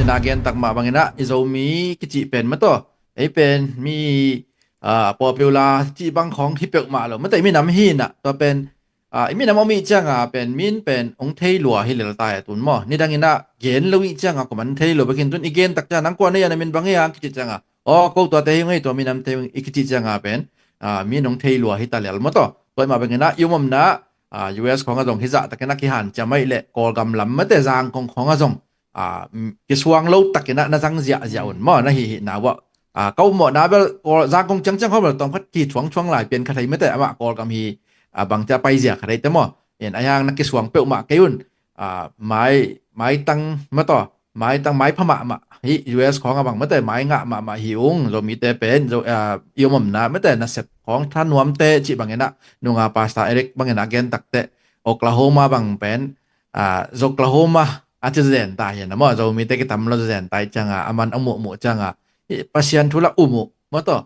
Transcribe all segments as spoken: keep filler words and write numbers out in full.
Na gen tak mah bangin ah i Zomi kici pen mataw, ei pen mi, ah, popular ci bang khawng hi peuhmah lo mataw, i minam hi in ah, tua pen, ah, i minam om i cianga pen min pen ong thei lua hi lel ta e tun maw. Nidangin ah gen lo i cianga kuaman thei lo bekin tun i gen tak cianga nang kua na ia na min bang ia kici cianga, aw, ko tuate hi ung ei, tua minamte hi ung i kici cianga pen, ah, min ong thei lua hi ta lel mataw. Tua i mah bangin ah i um omna, ah, U S khawng ah zong hi zah takin ah kihanciam ahih leh Kawlgam lam mate Zangkong khawng ah zong, ah, kisuang lo takin ah na zang ziahziah un maw, na hihihna uah. Ah, ka um mawhna bel Zangkong ciangciang khawng bel tawm khat kithuangthuang lai pian kha thei mate, amah Kawlgam hi, ah, bangcia paizia kha thei te maw. In a hiang na kisuang peuhmah kei un. Ah, mai, maitang mataw, maitang maipha mahmah hi, U S khawng a bang mate, mai ngah mahmah hi ung, Zomite pen, Zo, ah, i om omna mate, nasep khawng thanuamte cih bangin ah, nunga Pastor Eric bangin ah gen takte, Oklahoma bang pen, ah, Zoklahoma a ci zen ta hi na maw, Zomite kitam lo zen ta i cianga, aman a muhmuh cianga, hi, Pasian thu lah um uh mataw,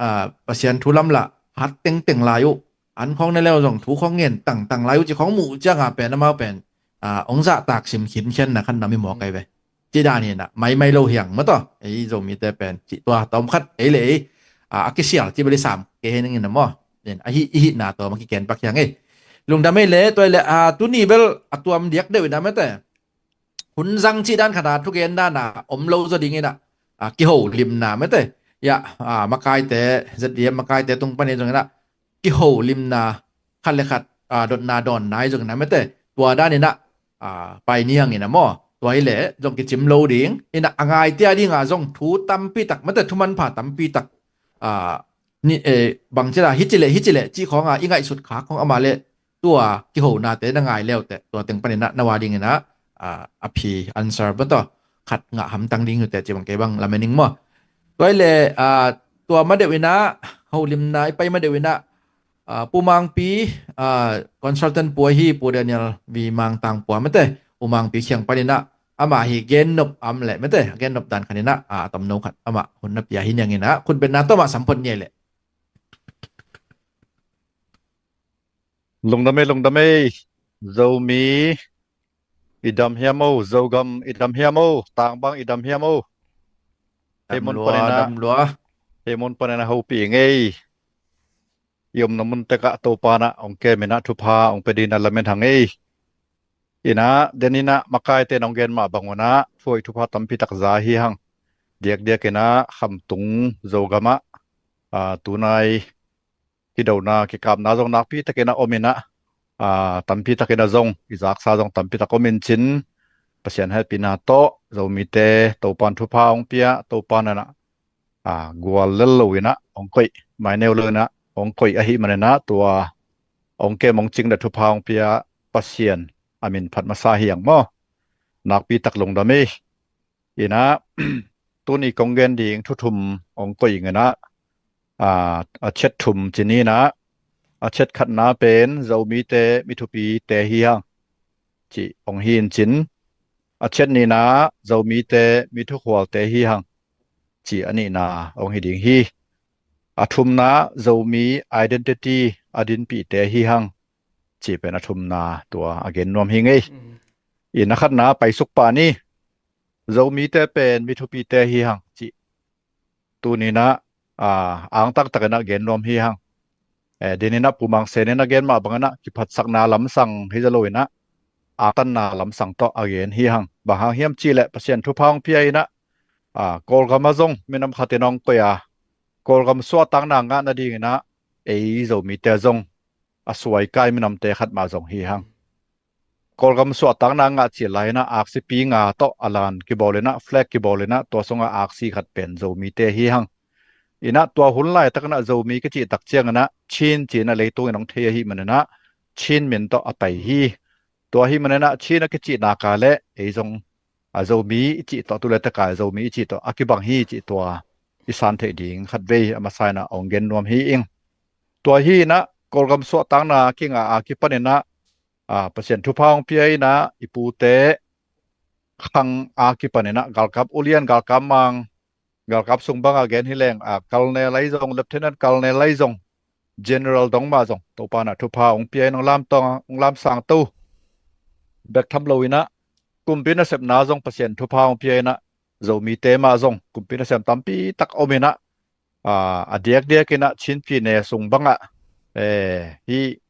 ah, Pasian thu lam lah hat tengteng lai uh, an khawng ne leu zong thu khawng ngen tangtang lai uh ci khawng muh cianga pen amau pen, ah, ong zahtak sim khinkhian na khan na mi mawk ai ve. Ci dan hi na, maimai lo hiang mataw, ei Zomite pen ci tua tawm khat ei le ei, ah, a kisial ci bel i sam kei hi ning in na maw. Nen, a hi, i hihna tawm a kiken pak hiang ei. Lungdam ei le, tua ei le, ah, tuni bel a tuam diak deuh in na mate. Hun zang cih dan khat a thugen dan a om lo zaw dingin ah, ah, kiholimna mate. Ia, ah, makaite, Z D M makaite tung panin zongin ah, kiholimna khat le khat, ah, dotna dawnna i zongin ah mate. Tua danin ah, ah, pai ni hangin ah maw. Tua hi leh zong kicim lo ding. In ah a ngaite a dingah zong thu tampi tak mate, thu manpha tampi tak, ah, ni, eh, bang ci la, hi ci leh, hi ci leh, cih khawng a i ngaihsut khak khawng amah le tua kihonate na ngai leuteh, tua teng panin ah na wa dingin ah, ah, a phi answer mataw khat ngah hamtang ding hi uh teh ci bang kei bang lamen ing maw. Tua hi leh, ah, tua ma deuh in ah, holimna i pai ma deuh in ah, ah, Pu Mangpi, ah, consultant pu ahi, Pu Daniel V Mangtang pu a mate, Pu Mangpi kiang panin ah, amah hi gennop a om leh mate, gennop dan khat in ah, ah, a tomno khat amah hun na pia hi niangin ah, khutbetna tawh amah sam phot ni ei leh. Lungdam ei, lungdam ei. Zomi i dam hiam o, Zogam i dam hiam o, Tangbang i dam hiam o. Dam lua, dam lua. Hei mun panin ah hopih ing ei. I omna mun tekah Topa in ah ong kem in ah thupha ong pia dingin ah lamen hang ei. In ah, den in ah makaite in ong gen mah bang un ah, thu hoih thupha tampi tak za hi hang. Diakdiak in ah Khamtung Zogam ah, ah, tunai kidona, kikapna zong nakpi takin ah om in ah, ah, tampi takin ah zong, i zaksa zong tampi tak om in cin, Pasian hehpihna tawh, Zomite, Topan thupha ong pia, Topan ah, ah, gual lel lo in ah ong koih, maineu lo in ah ong koih ahih manin ah, tua ong kem ong cing le thupha ong pia Pasian a min phat masa hi hang maw. Nakpi tak lungdam ei. In ah, tuni kong gen ding thu thum ong koih ing in ah, ah, a ciat thum ci ni in ah, a ciat khatna pen Zomite mi thupite hi hang, cih ong hi in cin, a ciat nihna Zomite mi thukhualte hi hang, cih a nihna ong hi ding hi. A thumna Zomi identity a dinpihte hi hang, cih pen a thumna tua a gen nuam hi ing ei. Mm. In a khatna paisuk pah ni, Zomite pen mi thupite hi hang, cih tuni in ah, ah, angtak takin ah gen nuam hi hang. Eh, den in ah Pu Mang Sen in a gen mah bangin ah kiphatsakna lamsang hi zaw lo in ah, angtanna lamsang tawh a gen hi hang. Bang hang hiam cih leh Pasian thupha ong pia in ah, ah, Kawlgam ah zong minam khat in ong koih a, Kawlgam suahtakna ngah nadingin ah ei Zomite zong a suaikai minamte khat mah zong hi hang. Kawlgam suahtakna ngah cil lai in ah aksipi nga tawh a lan kibawl in ah, flag kibawl in ah, tua sungah aksi khat pen Zomite hi hang. In ah tua hun laitak in ah Zomi kicih tak ciangin ah Chin ci in ah leitung in ong thei ahih manin ah Chin min tawh a pai hi. Tua ahih manin ah Chin a kicih nak leh ei zong a Zomi i cih tawh, tu le tak a Zomi i cih tawh a kibang hi cih tua i san theih ding khatvei a masa in ah ong gen nuam hi ing. Tua hi in ah Kawlgam suahtakna kingah a kipan in ah, ah, Pasian thupha ong pia in ah i pute khang a kipan in ah galkap ulian, galkap mang, galkap sung bang a gen hi leng, ah, Colonel ahi zong, Lieutenant Colonel ahi zong, General dong mah zong Topa in ah thupha ong pia in ong lamtang, ong lamsang to bek tham lo in ah, kumpi nasepna zong Pasian thupha ong pia in ah, Zomite mah zong kumpi nasem tampi tak om inah, a, a diakdiak inah Chin pyine sung bangah, eh, hih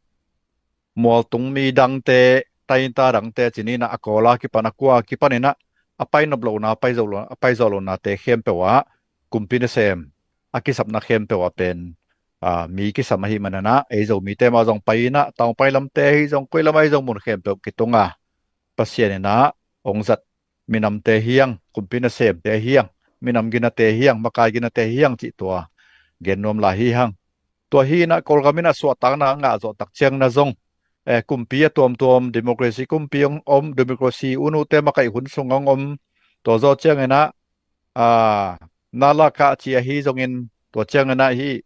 mualtung mi dangte, tainta dangte cin inah a Kawl a kipan a kua kipan inah a pai nop lohna, a pai zawh lo, a pai zawh lohnate khempeuh ah kumpi nasem a kisapna khempeuh ah pen, a, mi kisam ahih man inah ei Zomite mah zong pai inah Tawngpai lamte ahi zong koi lam ahi zong mun khempeuh kitung a Pasian inah hong zat minamte hi hang, kumpi nasemte hi hang, minam ginate hi hang, makai ginate hi hang cih tua gen nuam lai hi hang. Tua hi inah Kawlgam inah suahtakna a ngah zawh tak ciang inah zong, eh, kumpi a tuamtuam, democracy kumpi hong om, democracy unute makaih hun sung hong om. Tua zawh ciang inah, a, nala kah ci ahi zongin, tua ciang inah hih,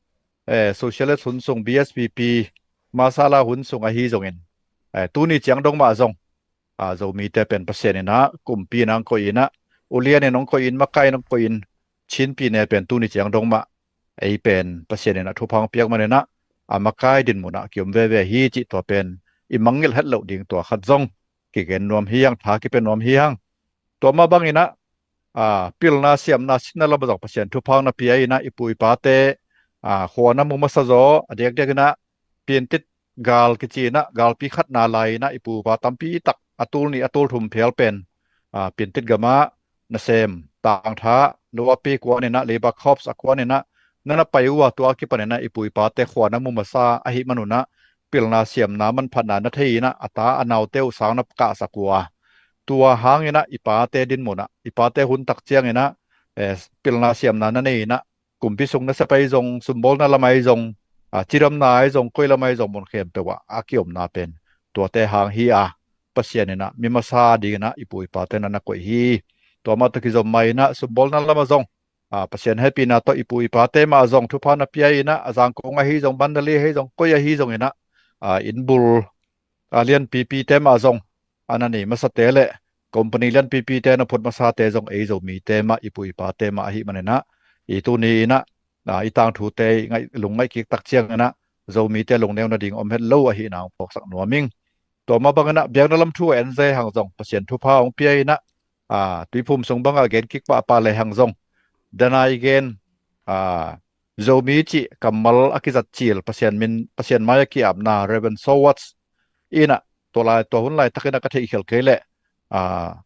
eh, socialist hun sung, B S P P, masala hun sung ahi zongin, eh, tuni ciang dong mah zong, a, Zomite pen Pasian inah kumpi inah hong koih inah, ulian in hong koih in, makai in hong koih in, Chin pyine pen tuni ciang dong mah ei pen Pasian inah thupha hong piak man inah a makai dinmun ah kiom veve hi cih tua pen i mangngilh het loh ding tua khat zong kigen nuam hi hang, tha kipia nuam hi hang. Tua mah bang inah, a, pilna siamna sinna lam ah zong Pasian thupha hong na pia inah i pu i pate, a, khua na mu masa zaw, a diakdiak inah piantit gal kici inah galpi khatna lai inah i pu i pa tampi tak a tul nih a tul thum phial pen, a, piantit gam ah nasem tangtha, nuapi kuan inah, labour corps a kuan inah na na pai uh a, tua kipan inah i pu i pate khua na mu masa ahih man un ah pilna siamna manphatna na thei inah a ta a naute uh sang na kahsak uh a, tua hang inah i pate dinmun ah, i pate hun tak ciang inah, eh, pilna siamna na nei inah kumpi sung nasep ahi zong, sumbawlna lam ahi zong, a, cidamna ahi zong, koi lam ahi zong mun khempeuh ah a kiomna pen tuate hang hi a, Pasian inah mi masa ding inah i pu i pate na na koih hi. Tua mah tawh kizom mah inah sumbawlna lam ah zong, a, Pasian hehpihna tawh i pu i pate mah zong thupha na pia inah a Zangkong ahi zong, Mandalay ahi zong, koi ahi zong inah, a, innbul, a, lianpipite mah zong a na nei masate le company lianpipite na phut masate zong ei Zomite mah, i pu i pate mah ahih man inah i tuni inah, a, i tangthute i ngaih, lungngaih kik tak ciang inah Zomite lungneu nading om het lo ahihna hong phawksak nuam ing. Tua mah bang inah biakna lam thu a en zei hang zong Pasian thupha hong pia inah, a, Tuiphum sung bangah gen kik pahpah le hang zong, dana i gen, a, Zomi cih kammal a kizat cil, Pasian min, Pasian mai a ki-apna Reverend Sowat inah tua lai, tua hun laitak inah ka theihkhial kei leh, a,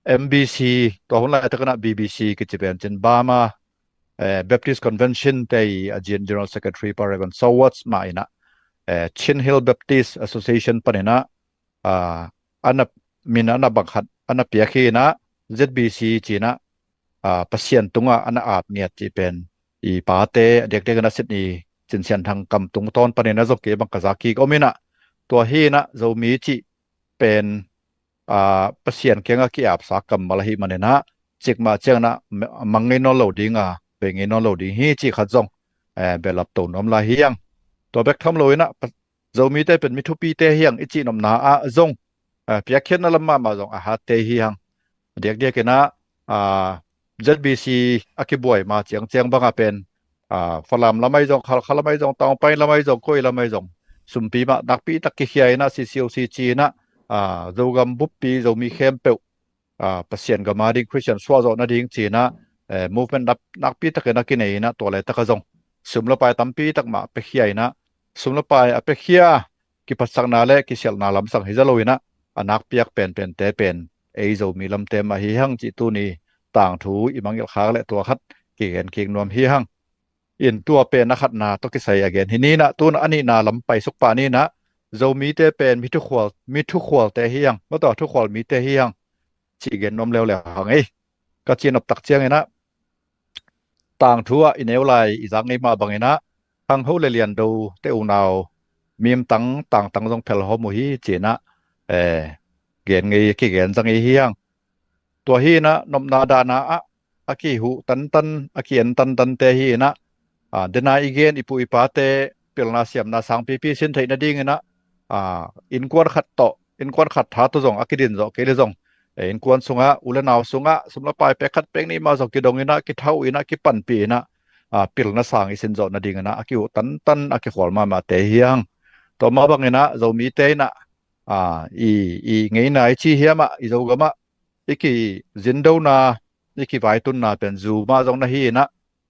M B C, tua hun laitak inah B B C kici pen cin Burma, eh, Baptist Convention te i a Gen-, General Secretary pa Reverend Sowat mah inah, eh, Chin Hill Baptist Association pan inah, a, a na, min a na bang khat a na piak hi inah Z B C ci inah, a, Pasian tungah a na ap ngiat cih pen i pate a diakdiak inah Sydney Cin Sian Thang kam tungtawn pan inah zong kei bang ka za kik om inah, tua hi inah Zomi cih pen, a, Pasian kiangah ki-apsa kammal ahih man inah cikmah ciang inah mang ngei nawn lo ding a, bei ngei nawn lo ding hi cih khat zong, eh, behlap to nuam lai hi hang. Tua bek tham lo inah Pa-, Zomite pen mi thupite hi hang i cihnopna ah zong, a, piakkhiatna lam mahmah zong a hatte hi hang. A diakdiak inah, a, Z B C a kibuai ma ciangciang bangah pen, a, Falam lam ahi zong, Khalkha lam ahi zong, Tawngpai lam ahi zong, koi lam ahi zong, sumpi mah nakpi tak kikhia inah C C O C ci inah, a, Zogam buppi Zomi khempeuh, a, Pasian gam a ding, Khristian suah zawh nading ci inah, eh, movement nak, nakpi takin a kinei inah tua laitak ah zong sum le pai tampi tak mah piakhia inah, sum le pai a piakhia, kiphatsakna le kisialhna lamsang hi za lo inah a nakpiak penpente pen ei Zomi lamte mah hi hang cih tuni tangthu i mangngilh khak le tua khat kigen kik nuam hi hang. In tua pen a khatna tawh kisai a gen hi ni inah, tu inah a nihna lam paisuk pah ni inah, Zomite pen mi thukhual, mi thukhualte hi hang, mawtaw thukhual mite hi hang cih gen nuam leuleu hang ei. Ka cihnop tak ciang inah tangthu ah i neu lai i zak ngei mah bang inah khangho le liando te unau mimtang tangtang zong phelhawm uh hi ci inah, eh, gen ngei, kigen zang ngei hi hang. Tua hi inah nopna dahna ah a kihuh tantan, a ki-en tantante hi inah, a, dena i gen i pu i pate pilna siamna sangpipi sin theih nading inah, a, innkuan khat tawh, innkuan khat tha tawh zong a kidin zawh kei le zong, e, innkuan sungah, u le nau sungah sum le pai pek khat pek nih mah zong kidong inah, kithauh inah, kipanpih inah, a, pilna sang i sin zawh nading inah a kihuh tantan a kikhual mahmahte hi hang. Tua mah bang inah Zomite inah, a, i, i ngeina i ci hiam ah, i Zogam ah i kizindona, i kivaitunna pen zu mah zong na hi inah,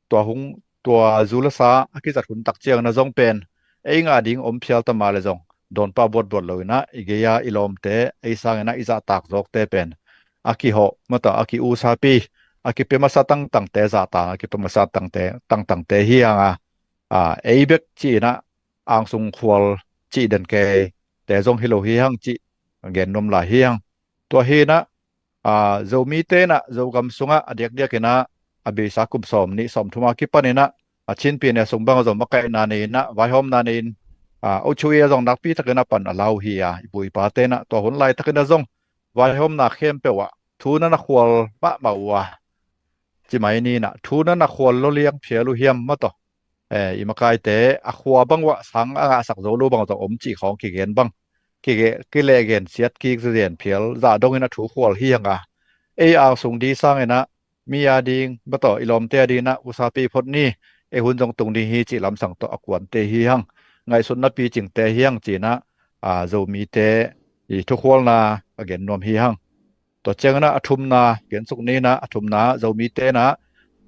tua hung, tua zu le sa a kizat hun tak ciangin ah zong pen ei ngah ding om phial ta mah le zong dawnpa buatbuat lo inah i gei-a i lawmte, ei sangin ah i zahtak zawkte pen a kihawh mata, a ki-usapi, a kipia masa tangtangte, zahtak a kipia masa tangte, tangtangte hi hang a, a, ei bek ci inah angsung khual cih den kei te zong hi lo hi hang cih gen nuam lai hi hang. Tua hi inah, a, Zomite inah Zogam sungah a diakdiak inah a beisa kum sawm nih sawm thum a kipan inah a Chin pyine sung bang a zong makaihna nei inah vaihawmna nei in, a, ochuia zong nakpi tak inah pan a lau hi a, i pu i pate inah tua hun laitak inah zong vaihawmna khempeuh ah thu na na khual mahmah uh a, ci mai ni inah thu na na khual lo liang phial uh hiam mataw. Eh, i makaite a khua bang uah sang a ngahsak zo lo bang zong om cih khawng kigen bang, kige-, kilehgen siat kik zazen phial zah dongin a thu khual hi hang a, ei angsung di sangin ah mi a ding mataw, i lawmte a dingin ah usapi phot ni, ei hun zong tung ding hi cih lamsang tawh a kuante hi hang, ngaihsutna picingte hi hang ci inah, a, Zomite i thukhualna a gen nuam hi hang. Tua ciangin ah a thumna gen suk ni inah, a thumna Zomite inah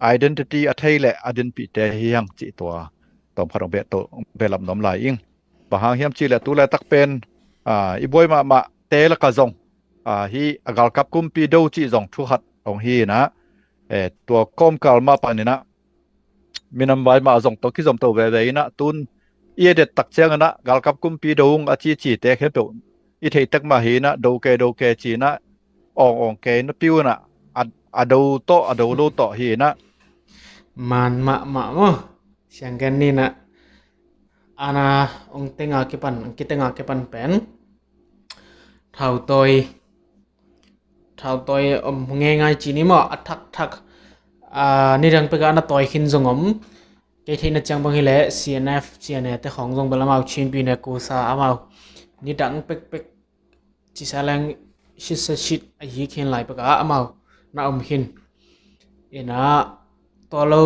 identity a thei le a dinpihte hi hang cih tua tawmkhat hong beh to, beh lam nuam lai ing. Bang hang hiam cih leh tu laitak pen, a, i buai mahmahte lakah zong, a, hi a galkap kumpi do cih zong thu khat hong hi inah, eh, tua kawmkal mah pan inah minam vai mah zong tawh kizom to veve inah tun i a det tak ciangin ah galkap kumpi do ung a cicite khempeuh i theih tek mah hi inah, do ke do ke ci inah, awng awng ke na piu inah, a, a do tawh a do lo tawh hi inah. Man mahmah maw? Siang gen ni inah, ana ong tenga kipan, ong kitenga kipan pen thautawi, thautawi om ngeingai ci ni maw, a thakthak, a, nidang peka na tawi khin zong om. Kei theihna ciang bang hileh C N F, C N A te khawng zong bel amau Chin pyine kusa amau nidang pekpek cisa leng sitsa sit a hi khin lai peka amau na om khin. Inah tua lo,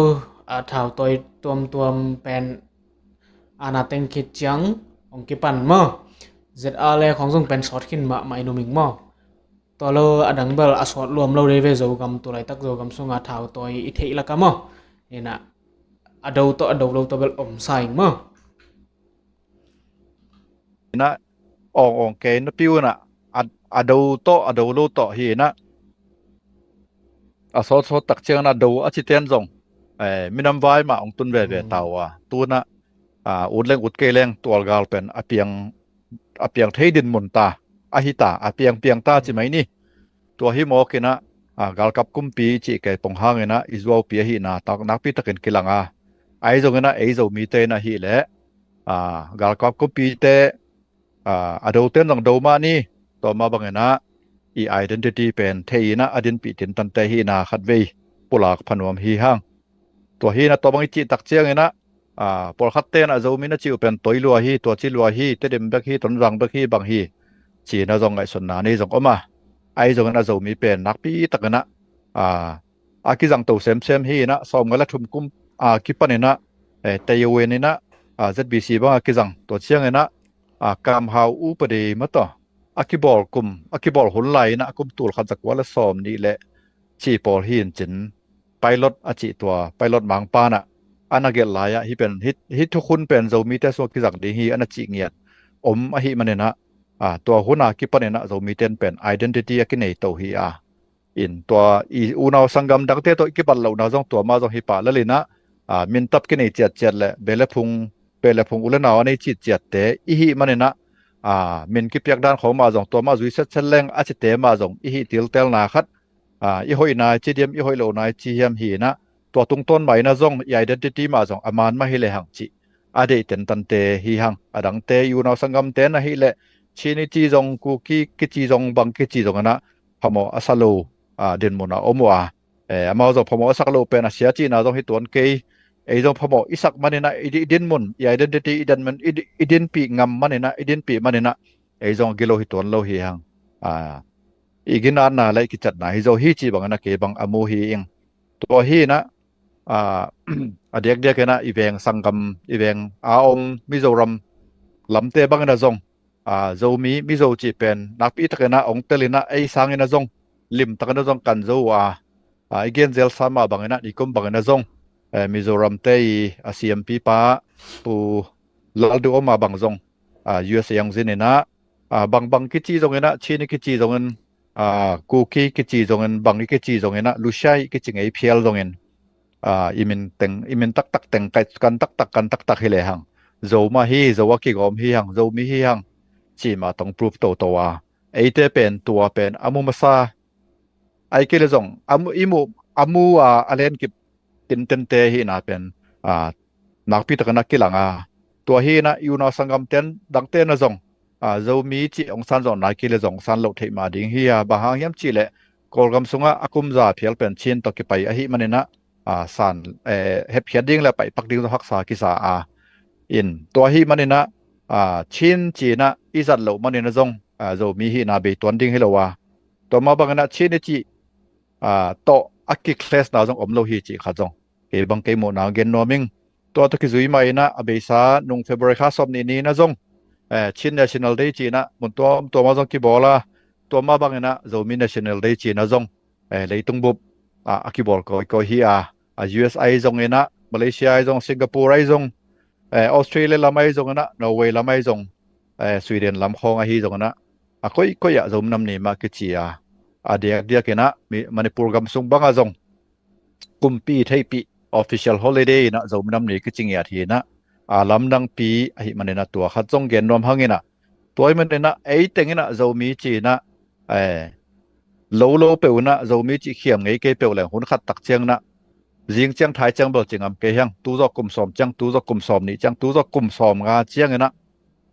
a, thautawi tuamtuam pen ana teng khit ciang ong kipan maw? Z R le khawng zong pen sawt khin mahmah i numing maw? Tua lo a dang bel a sawt luam lo dei ve, Zogam tu laitak Zogam sunga thautawi i theih laka maw? Inah a do tawh a do lo tawh bel om sa ing maw? Inah awng awng ke na piu inah, a, a do tawh a do lo tawh hi inah, a sawtsawt tak ciangin a do a citen zong, eh, minam vai mah ong tun veve ta uh a, tu inah, a, ut leng ut kei leng tualgal pen a piang, a piang thei dinmun ta, a hi ta, a piangpiang ta ci mai ni. Tua hi mawk inah, a, galkap kumpi cih kei pong hang inah i zuaupi ahihna tak nakpi takin kilang a, ahi zongin ah ei Zomite inah hileh, a, galkap kumpite, a, a dote in zong do mah ni, tua mah bangin ah i identity pen thei inah a dinpih tintante hi inah khatvei pulak phanuam hi hang. Tua hi inah tua bang i cih tak ciangin ah, a, pawlkhatte inah Zomi na cih uh pen Tawi lua hi, tua ci lua hi, Tedim bek hi, Tonzang bek hi bang hi ci inah zong ngaihsutna nei zong om a, ahi zongin ah Zomi pen nakpi takin ah, a, a kizang to semsem hi inah sawmnga le thum kum a kipan inah, eh, Taiwan inah, a, Z B C bang a kizang, tua ciangin ah, a, kamhau upadi mataw, a kibawl kum, a kibawl hun lai inah a kum tul khat za kua le sawm nih le cih pawl hi in cin, pilot a cih tua pilot mangpa inah a na gelh lai ah hih pen, hih, hih thukhun pen Zomite sungah kizang ding hi a na cih ngiat om ahih manin ah, a, tua hun a kipan inah Zomite in pen identity a kinei to hi a, in tua i unau sanggam dangte tawh i kibat lohna zong tua mah zong hi pah lel inah, a, mintap kinei ciatciat le beh le phung, beh le phung u le nau a nei citciatte i hih manin ah, a, min kipiak dan khawng mah zong tua mah zui setset leng a cite mah zong i hih tiltelna khat, a, i hoihna i ci diam, i hoih lohna i ci hiam hi inah, tua tungtawn mah inah zong i identity mah zong a man mah hi lehang cih a deih tentante hi hang. A dangte i unau sanggamte na hih leh Chin i ci zong, Kuki kici zong, bang kici zong inah phamawh a sa lo, a, dinmun a om uh a, eh, amau zong phamawh a sak loh pen a sia cihna zong hi tuan kei. Ei zong phamawh i sak man inah i di-, i dinmun, i identity i dinmun, i di-, i dinpih ngam man inah, i dinpih man inah ei zong a gilo hi tuan lo hi hang. A, i ginatna le i kicatna hi zo hi cih bangin ah kei bang a mu hi ing. Tua hi inah, a, a diakdiak inah i veng sanggam, i veng a om Mizoram lamte bangin ah zong, a, Zomi, Mizo cih pen nakpi takin ah ong tel inah ei sangin ah zong limtakin ah zong kan zo uh a, a, i gen zelsa mah bangin ah nikum bangin ah zong, eh, Mizoram te i a C M P pa Pu Lalduhoma bang zong, a, U S A hong zin in ah, a, bangbang kici zongin ah, Chin i kici zongin, a, Kuki kici zongin, bang i kici zongin ah, Lushai kici ngei phial zongin, a, i min teng, i min taktak teng, kai, kan taktak, kan taktak hi lehang, Zo mah hi, Zo a kigawm hi hang, Zomi hi hang, ci mah tawh proof toto a, eite pen tua pen a mu masa, ai kei le zong, a mu, i mu, a mu a, a lenkip tintente hihna pen, a, nakpi takin a kilang a, tua hi in ah i unau sanggam ten dangte na zong, a, Zomi cih hong san zawh nai kei le zong san loh theih mah ding hi a, bang hang hiam cih leh Kawlgam sungah a kum za phial pen Chin tawh kipai ahih manin ah, a, san, eh, hepkhiat ding le paihpak ding zong haksa kisa a, in tua ahih manin ah, a, Chin ci in ah i zat loh manin ah zong, a, Zomi hihna bei tuan ding hi lo a, tua mah bangin ah Chin i cih, a, tawh a ki-clash na zong om lo hi cih khat zong kei bang kei muhna gen nuam ing. Tua tawh kizui mah in ah a beisa nung February kha sawm nih ni in ah zong, eh, Chin National Day ci in ah mun tuamtuam ah zong kibawl a, tua mah bangin ah Zomi National Day ci in ah zong, eh, leitung bup, a, a kibawl kawikawi hi a, a, U S ahi zongin ah, Malaysia ahi zong, Singapore ahi zong, eh, Australia lam ahi zongin ah, Norway lam ahi zong, eh, Sweden lam khawng ahi zongin ah, a koikoi ah Zomi Nam Ni mah kici a, a diakdiak in ah, mi, Manipur gam sung bang ah zong kumpi theihpih official holiday in ah Zomi Nam Ni kici ngiat hi in ah, a, lamdangpi ahih manin ah tua khat zong gen nuam hang in ah, tua ahih manin ah ei teng in ah Zomi ci in ah, eh, lo lo peuh in ah Zomi cih khiam ngei kei peuh leng hun khat tak ciang in ah, zing ciang thai ciang bel ci ngam kei hang, tu zawh kum sawm ciang, tu zawh kum sawm nih ciang, tu zawh kum sawm nga ciang in ah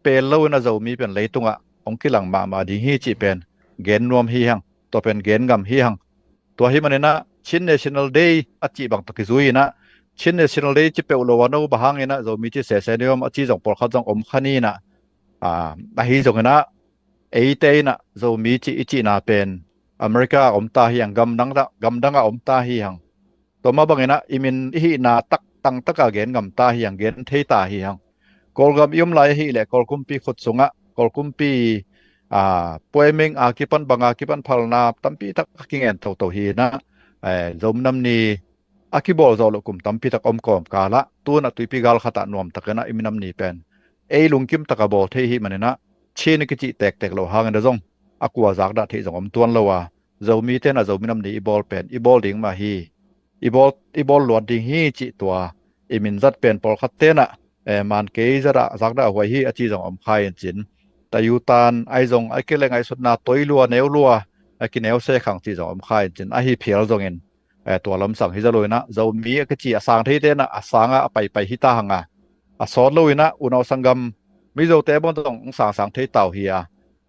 pel lo in ah Zomi pen leitungah hong kilang mahmah ding hi cih pen gen nuam hi hang, tua pen gen ngam hi hang. Tua ahih manin ah Chin National Day a cih bang tawh kizui in ah, Chin National Day ci peuh lo a, no bang hang in ah Zomi ci sese ni om a ci zong pawlkhat zong om kha ni in ah, a, ahi zongin ah eite in ah Zomi cih i cihna pen America ah om ta hi hang, gamdang ah, gamdang ah om ta hi hang. Tua mah bangin ah i min i hihna tak tangtak a gen ngam ta hi hang, gen thei ta hi hang. Kawlgam i om lai ahih leh Kawl kumpi khut sungah, Kawl kumpi, a, puaimeng a kipan, bang a kipan phalna tampi tak a kingen toto hi in ah, eh, Zomi Nam Ni a kibawl zawh loh kum tampi tak om kawmkal ah, tu in ah tuipi gal khat ah nuam takin ah i minam ni pen ei lungkim tak a bawl thei ahih manin ah, Chin i kicih tektek loh hangin ah zong a kua zakdah theih zong om tuan lo a, Zomi ten ah Zomi Nam Ni i bawl pen i bawl ding mah hi, i bawl, i bawl luat ding hi cih tua i min zat pen pawlkhat ten ah, eh, man kei zat ah zakdah huai hi a ci zong om kha in cin, tayu tan ahi zong, a kei le ngaihsutna toi lua, neu lua, a kineu se khang ci zong om kha in cin, ahi phial zongin, eh, tua lamsang hi zaw lo in ah, Zomi a kici a sang thei ten ah a sang a, a paipai hi ta hang a, a sawt lo in ah unau sanggam Mizote bang zong hong sangsang thei ta uh hi a,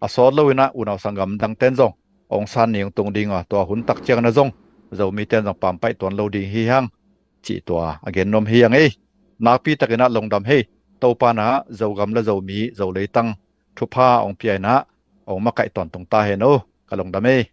a sawt lo in ah unau sanggam dang ten zong hong san ni hong tung ding a, tua hun tak ciang in ah zong Zomi ten zong pampaih tuan lo ding hi hang, cih tua a gen nuam hi hang ei. Nakpi takin ah lungdam hi. Topa in ah Zogam le Zomi, Zo leitang thupha hong pia in ah hong makaih tawntung ta hen aw. Ka lungdam ei.